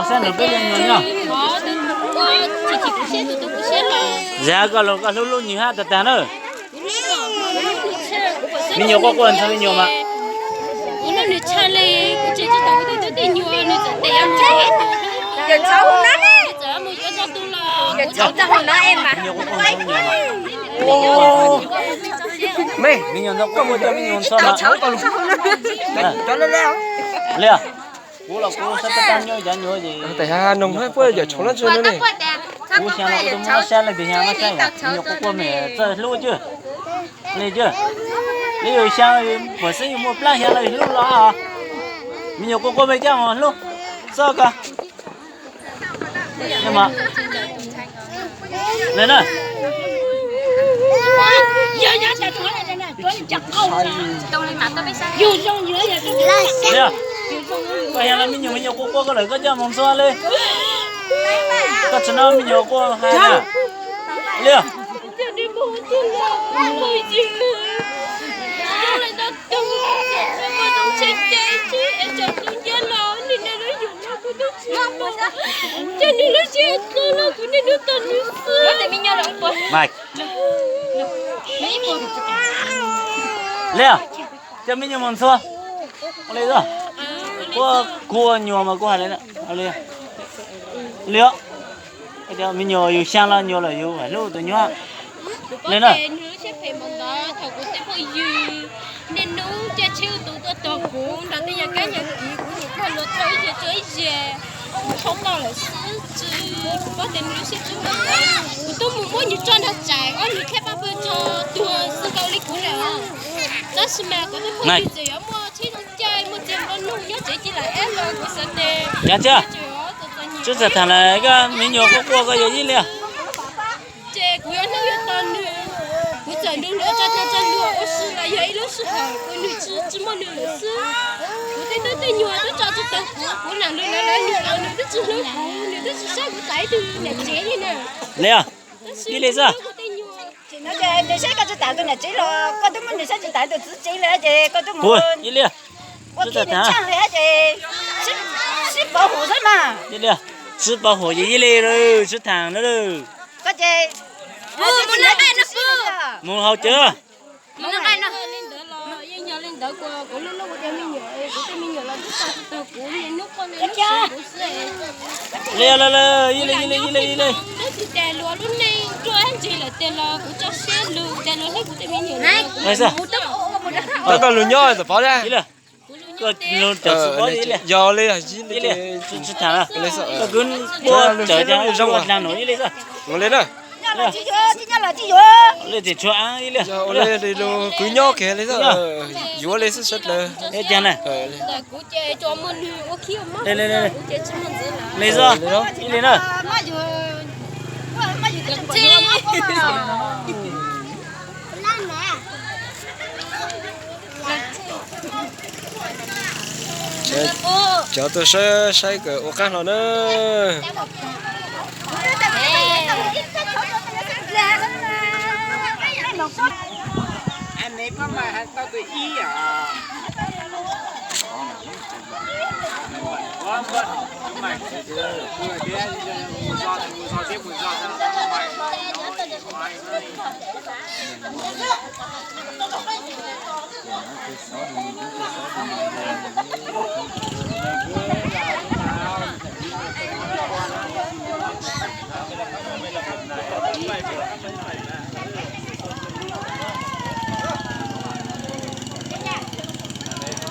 Saib ntawm peb li nyuam nyob. Zam koj los koj hlub hlub nws hab tag tag na. Me nyuam quaj quaj ntxhua me nyuam mas. Me nyuam ntxhua quaj quaj coj me nyuam ntxhua mas. Li, kuv los kuv saib tab tab nyob cov nyuam ces, tes ha noog hab puab yawm tshauv lab ntsuag no ne. Kuv xyaa los kuv twb muab saib leej twg xyaa muab saib yom, me nyuam quaj quaj me txawj hlub cwj. Li cwj, li yus xyaa puas xeeb yus muaj plab xyaa los yus hlub los. Me nyuam quaj quaj me coj mus hlub, txhob ko. Li na. Li, koj xyaa los me nyuam me nyuam quaj quaj koj lawm koj coj mus ntxhua li. Koj tsis noj me nyuam quaj hais na. Li. Li, coj me nyuam mus ntxhua. Ua li, kuv ua nyuam mas kuv hais li, li, me nyuam yus xyaa los nyuam lawm yus hlub tus nyuam li na. Niaj hnub caij tsheb tus tuaj tos kuv nrog tej yawg kab yawg kiv, kuv nim koj luag tso ib ze tso ib ze, ua tshau toj lawm xwb tsis, kuv paub tias nws lub siab tsis muaj ntawd. Kuv twb mus muab nws tso nrog tsam ob nws thiaj pab pw tso tuag xwb nkaus li kuv lawm. Tab sis mas kuv twb pheej yws txawm yuav muaj tsheb zoo caij muaj txiag nplua nuj nyob tsev ci lam eb los kuv xav tes. Tsis txawj tham lawm, koj me nyuam quaj quaj koj yuav ib li. Ces kuv yuav hlub yuav tos nws, kuv txawm nrug luag tso tag tso luag ua si los yog ib lub sij hawm kuv nws tsis muaj nws lawm xwb. Kuv tej tub tej nyuam twb tso tsis tau kuv, kuv lam lug lawv lawv nws los nws twb tsis hlub kuv, nws twb tsis saib kuv txais ib tug niam tsev li na. Li, ib li xwb. Nws saib koj tsis tau tus niam tsev los koj twb muab nws saib tsis tau tus txiv tsev lawm ces koj twb mus ua kiag nws tshaaj li ces sib pauv huam xwb mas. Sib pauv huam ces ib li, sib tham na. Koj ces mus haus cawv. Li ntawd los yeej yog li ntawd, kuv lub lub kuv cov me nyuam, kuv tej me nyuam los twb tso tsis tau kuv, niaj hnub quaj niaj hnub txhawj kuv xwb. Li, ib li, ib li, ib li, ib li. Twb tsis tas luag lub neej ruaj ntsis lawm tiag los kuv tso siab lug tas luag hlub kuv tej me nyuam. Koj lug nyob tam pov, yog li, tsis tham, koj kwv puab tsawv zoo ua dlaag nuav ib li xwb. Li na. Li tsis tshuav ib li. Kwv nyob kiag li xwb, yuav li xwb sawv dlawg. Li xwb, ib li na. Cov tuaj saib saib kawm ua qaab hlo na.